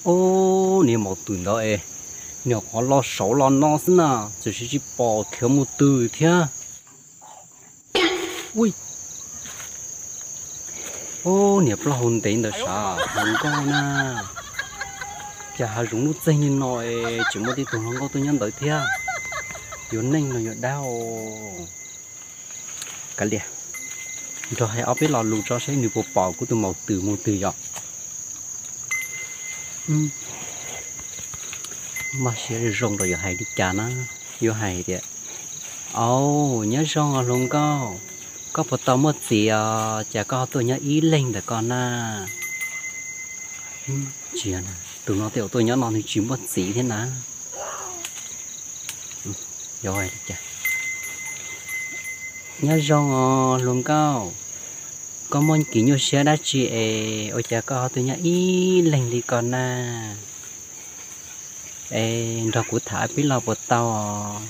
Ub, niag maum twm ntawd es, niag qhov los saud los no xwb na, txawm tsis pom khiav mus twg thiab. Ui, ub, niag plaub hau ntev ntawd sav, hluas nkauj na. Cas hav zoov lub txeeg li no es tseem muaj tej tug hluas nkauj tuaj nyob ntawd thiab. Yuav neeg los yuav dab os? Kav liam, nrog hais ob peb lo lus tso saib nws puas pom kuv tus maum twm mus twg yom. Maj siab zoo rau yuav hais li cas na, yuav hais tias, Au, nyob zoo os hluas nkauj, koj puas tau muaj txiv os, cas koj ho tuaj nyob ib leeg ntawm ko na? Tsis yog, tus no tej zaum tuaj nyob no nws tsis muaj txiv thiab na. Yog li cas? Nyob zoo os hluas nkauj, koj muaj kev nyuaj siab dab tsi es ua cas koj ho tuaj nyob ib leeg li ko na? Es nrog kuv tham peb los puas tau os?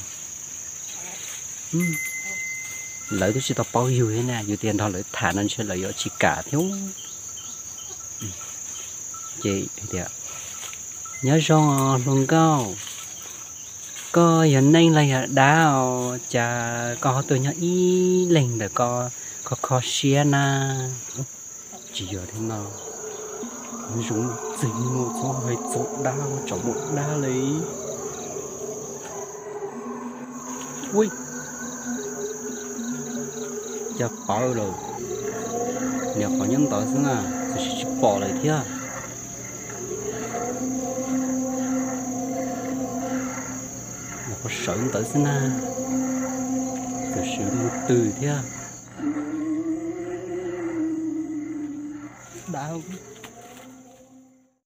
Lawv twb tsis tau paub yus thiab na, yus tias nrog lawv tham no ntshe lawv yuav tsis kam thiab. Ces tias, Nyob zoo os hluas nkauj, koj yog neeg los yog dab os, cas koj ho tuaj nyob ib leeg ntawm ko kho kho siab na? Tsis yog thiab no, zoo txwg muaj txhob hais txog dab, tsaus muaj dab li. Ui, cas pawv lawm, niam qhov nyob ntawd xwb na, txawm tsis pom lawm thiab. Niam qhov sawv ntawd xwb na, txawm tsis mus twg thiab. Dab.